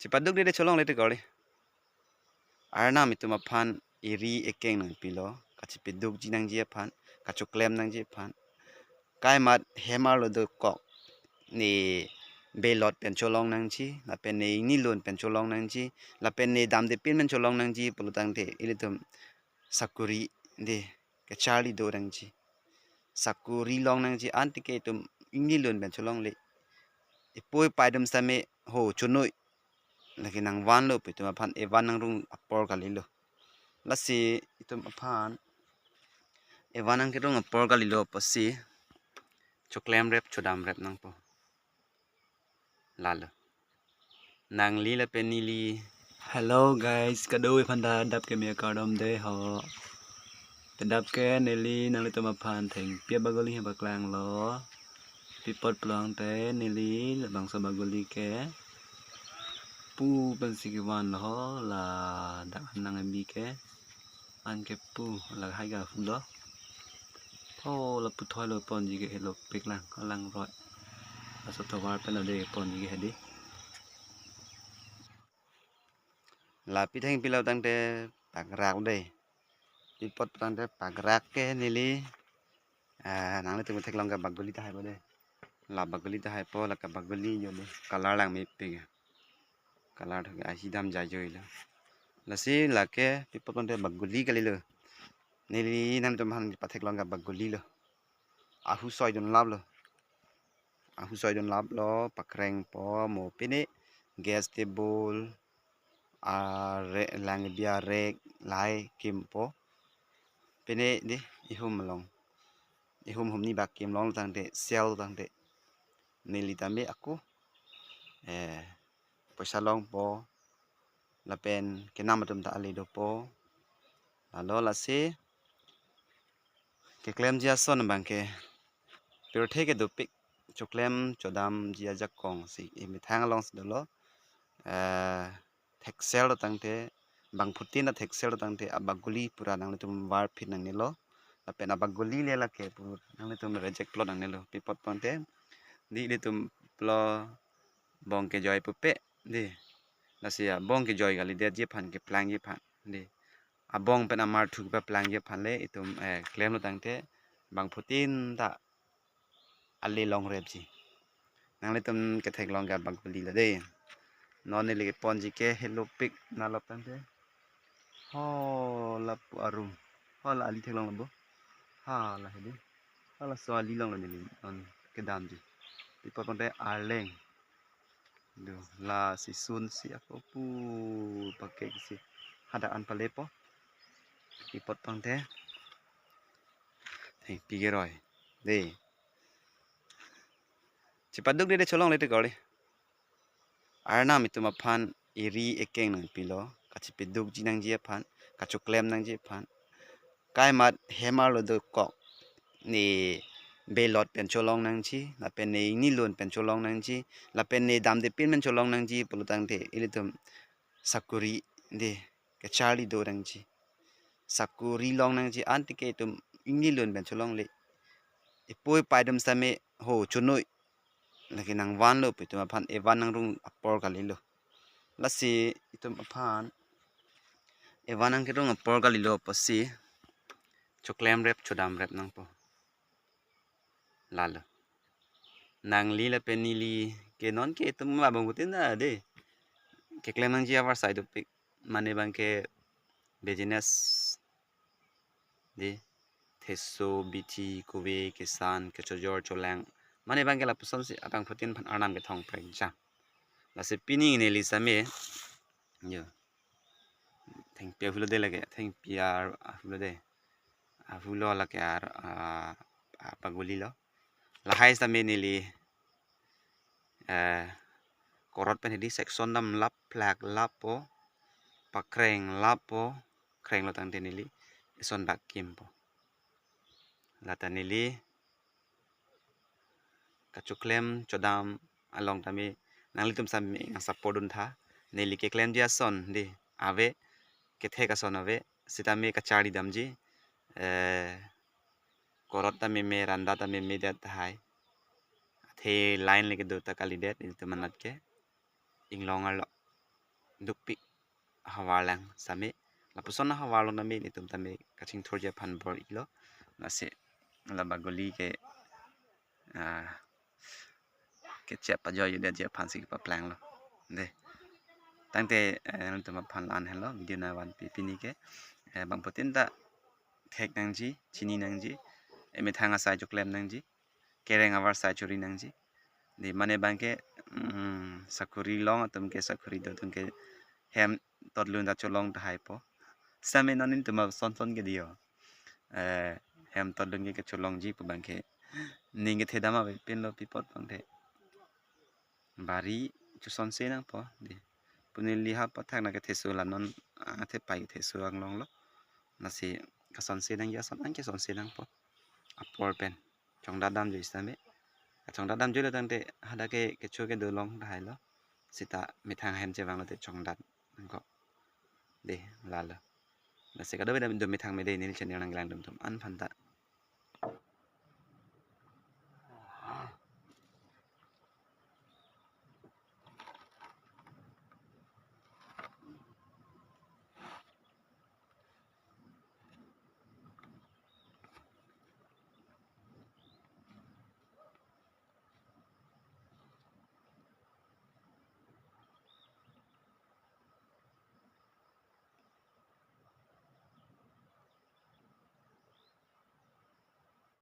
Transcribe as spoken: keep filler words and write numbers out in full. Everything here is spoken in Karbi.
Chepaduk dede cholongle te kori. Arnam itum aphan eri ekeng nangpilo, kachepedukji nangji aphan, kachoklem nangji aphan. Kaimat hem arlo dokok, ne belot pen cholong nangji, lapen ne ingni lun pen cholong nangji, lapen ne damde pin pen cholong nangji pulotangte ilitum sakuri de kacharli do nangji. Sakuri long nangji, anti ke itum ingni lun pen cholongle. Ipoi paidum sitame ho chonoi. Lake nangvanlo pu itum aphan evan nangrung apor kalilo. Lasi itum aphan evan nangkerung apor kalilo pusi choklem rep chodam rep nangpo. Lalo. Nangli lapen neli. Hello guys, kado-an aphan ta adap keme kardom dei ho. Adap ke neli nanglitum aphan thengpi abaguli he paklanglo. Pi apot pulote neli labangso abaguli ke pu pensi kevanlo ho, ladak an nang-ebi ke. An ke pu, lahai ke ahu lo. Ho, la puthoi lo ponji ke helopik lang, alangroi. Laso tovar pen lo dei ponji ke hedi. La pi thengpi lo tangte pakrak dei. Pi apot tangte pakrak ke neli. Ah, nanglitum theklong ke abaguli ta haipo dei. La abaguli ta haipo, la ke abaguli jo dei. Color lang mepik. Color thak ahi dam jai joi lo. Lasi lake pi apot tangte abaguli kalilo. Neli nanglitum aphan patheklong ke abaguli lo. Ahu soi dun laplo. Ahu soi dun laplo, pakrengpo, mo pine gas table, a re-, lang-ebi arek, lahai kimpo. Pine dei, ihum along. Ihum humni bak kim long tangte, sel tangte. Neli tame ako. Eh, poisa longpo. Lapen kenam atum ta ale dopo. Lalo lasi keklemji ason abang ke pirthe ke dopik, choklem chodamji ajakong si emethang alongsi dolo. Eh, theksel tangte, bangphutin ta theksel tangte abaguli pura nanglitum varphit nangnelo. Lapen abaguli le lake pu nanglitum reject lo nangnelo. Pi apot tangte dei ilitum pulo bong kejoi pupe dei. Lasi abong kejoi kalidetji aphan, keplangji aphan dei. Abong pen amarthu kepaplangji aphan le itum, eh, klemlo tangte bangphutin ta ale longrepji. Nanglitum ketheklong ke abaguli lo dei. Non neli keponji ke helopik nalop tangte. Ho, lapu arum. Ho, la ali theklong lo bo. Ha, la hedi. Ha, laso ali longlo neli non kedamji. Pi apot tangte arleng. Do, lasi sunsi ako pu pakek si hadak an palepo. Pi apot tangte thengpi keroi dei. Chepaduk dede cholongle te kori. Arnam itum aphan eri ekeng nangpilo, kachepedukji nangji aphan, kachoklem nangji aphan. Kaimat hem arlo dokok, ne belot pen cholong nangji, lapen ne ingni lun pen cholong nangji, lapen ne damde pin pen cholong nangji pulotangte ilitum sakuri dei kacharli do nangji. Sakuri long nangji, anti ke itum ingni lun pen cholongle. Ipoi paidum sitame ho chonoi. Lake nangvanlo pu itum aphan evan nangrung apor kalilo. Lasi itum aphan evan nangkerung apor kalilo pusi choklem rep chodam rep nangpo. Lalo. Nangli lapen neli ke non ke itum abang kutin ta dei. Keklem nangji avarsai dopik. Mane abang ke business dei. Theso, bithi, kove, kesan, kechojor, cholang. Mane abang ke lapuson si abangphutin aphan arnam kethong prekjam. Lasi pining neli sitame. Yo. Thengpi ahu lo dei lake, thengpi ar-, ahu lo dei. Ahu lo lake ar-, ah, ah, abaguli lo. Lahai sitame neli, eh, korot pen hedi section dam lap plak lappo, pakreng lappo, krenglo tangte neli eson bak kimpo. Lata neli kachoklem chodam along tame nanglitum sitame nang support duntha. Neli keklemji ason dei ave, kethek ason ave, sitame kacharli damji. Eh, korot ta meme, randa ta meme det tahai. Athe line le kedo ta kalidet, ilitum anat ke inglong arlo. dukpik ahavar lang same. Lapuson ahavar along tame netum tame kachingthurji aphan bor-ilo. Lasi la baguli ke, ah, kechep ajoine detji aphansi kepaplanglo. Dei. Tangte, eh, nangtum aphan la-an henlo, video nangvanpi pini ke. Eh, bangphutin ta thek nangji, chini nangji, emethang asai choklem nangji, kereng avar asai chori nangji. Dei, mane abangke, mm, sakori long atum ke, sakori do atum ke hem totlun ta cholong tahaipo. Same non netum asonson ke dei ho. Eh, hem totlun ke kecholongji pu abangke ning kethedam avepinlo pi apot abangke. Bari chosonse nangpo dei. Puni liha pathak na ketheso la non, ah, thepai ketheso anglonglo. Lasi kasonse nangji ason an kesonse nangpo. Apor pen chongdat damjoi sitame. Kachongdat damjoilo tangte hadak ke kecho kedo long tahailo. Seta methang hem chevanglo te chongdat nangkok. Dei, lalo. Lasi kadokave dam do methang me dei, neli channel nangkelang dum atum an aphan ta